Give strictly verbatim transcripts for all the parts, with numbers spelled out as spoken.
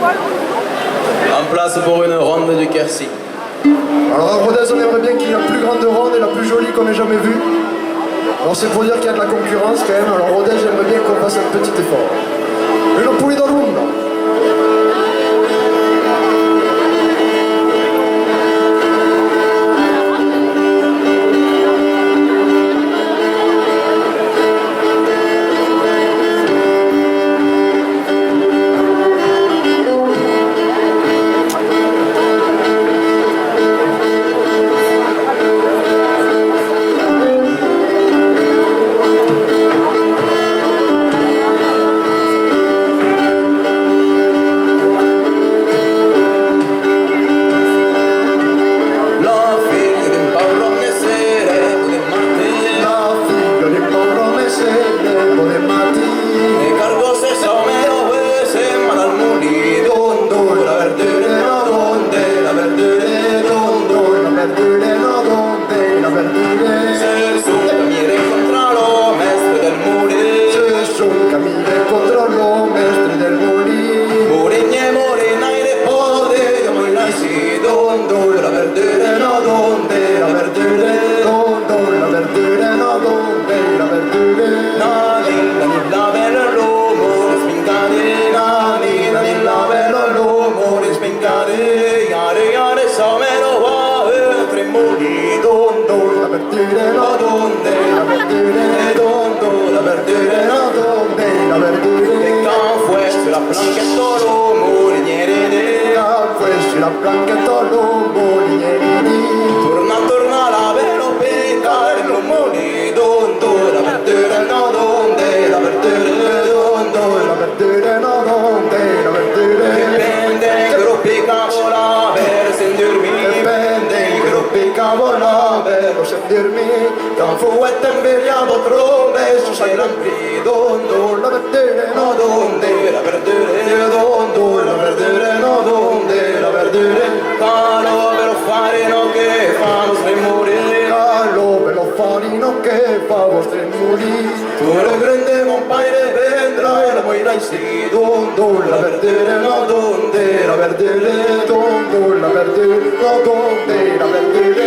En place pour une ronde du Quercy. Alors à Rodez, on aimerait bien qu'il y ait la plus grande ronde et la plus jolie qu'on ait jamais vue. Bon, c'est pour dire qu'il y a de la concurrence quand même. Alors Rodez, j'aimerais bien qu'on fasse un petit effort. Una polida ronda. La filha d'un paure òme se lèva de matin. La filha d'un paure òme se lèva de matin. E carga se saumèra e se'n va al molin, don, don, la verdura, don, don, la verdura, don, don, la verdura, don, don, la verdura. Sus son camin rencontra lo mèstre del molin. Sus son camin rencontra lo mèstre del molin. Molinièr, molinaire, pòde amoinar aicí, don, don, la verdura, no, don, de la verdura, don, don, la verdura, no, don, de la verdura. Nani, nani, la bèla, lo molin es pingat. Nani, nani, la bèla, lo molin es pingat. Iare, iare, saumèra, va, un autre molin, don, don, la verdura, no, don, de la verdura, don, don, la verdura, no, don, de la verdura. E quand fuèch sus la planqueta, lo molinièr, quand fuèch sus la planqueta, lo molinièr, torna, torna la bèla picar lo molin, don, don, la verdura, no, don, de la verdura, don, don, la verdura, no, don, de la verdura. E pendent que lo picava, la bèla s'endurmí. E pendent que lo picava, la bèla s'endurmí. Quand foguèt envelhada, trobèt sus sa grand prix, don, don, la verdura, no, don, de la verdura, don, don, la verdura, no, don, de la verdura. Quand lo bèl farina que fa vòstre molin. Quand lo bèl farina que fa vòstre molin. Tot lo grun de mon paire vendrà e la moirà aicí, don, don, la verdura, no, don, de la verdura, don, don, la verdura, no, don, de la verdura.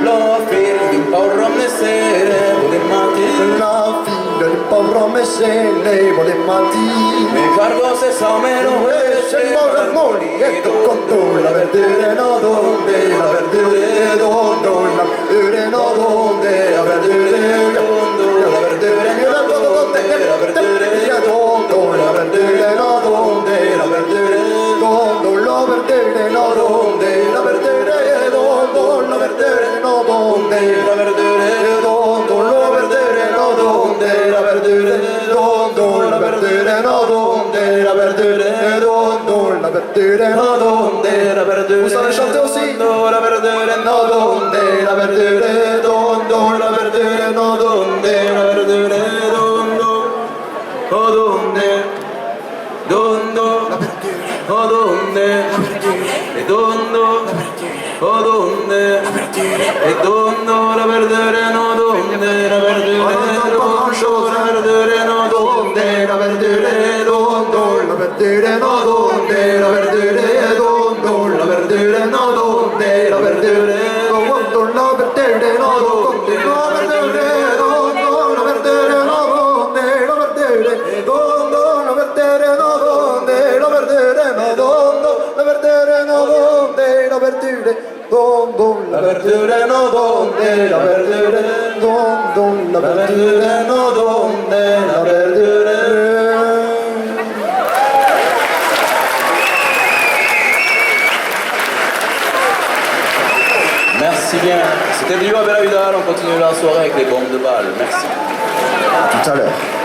La filha d'un paure òme se lèva de matin. La filha d'un paure òme se lèva de matin. E carga se saumèra e se'n va al molin. E tot conta la verdura, no, don, de la verdura, don, don, la verdura, no, don, de la verdura, don, don, la verdura, no, don, de la verdura, don, don, la verdura, no, don, de la verdura, don, don, la verdura, no, don, de la verdura, don, don, la verdura, no, don, de la verdura, don, don, la verdura, no, don, de la verdura, don, don, la verdura, no, don, de la verdura, don, don, la verdura, no, don, de la verdura. Vous savez chanter aussi ? Don, don, la verdura, no, don, de la verdura, don, don, la verdura, no, don, de la verdura, don, don, no, don, de, don, don, la verdura, no, don, de, la verdura, e don, don, la verdura, no, don, de, la verdura, e don, don, la verdura, no, don, de, la verdura, don, don, la verdura, no, don, de, la verdura, don, don, la verdura, no, don, de, la verdura, don, don, la verdura, no, don, de, la verdura, don, don, la verdura, no, don, de, la verdura, don, don, la verdura, no, don, de, la verdura, don, don, la verdura, no, don, de, la verdura, no, don, don, la verdura, no, don, de, la verdura. Don, don, la verdura, no, don, de la verdura. Don, don, la verdura, no, don, de la verdura. Merci bien. C'était le duo Abel Vidal. On continue la soirée avec les bombes de bal. Merci. Tout à l'heure.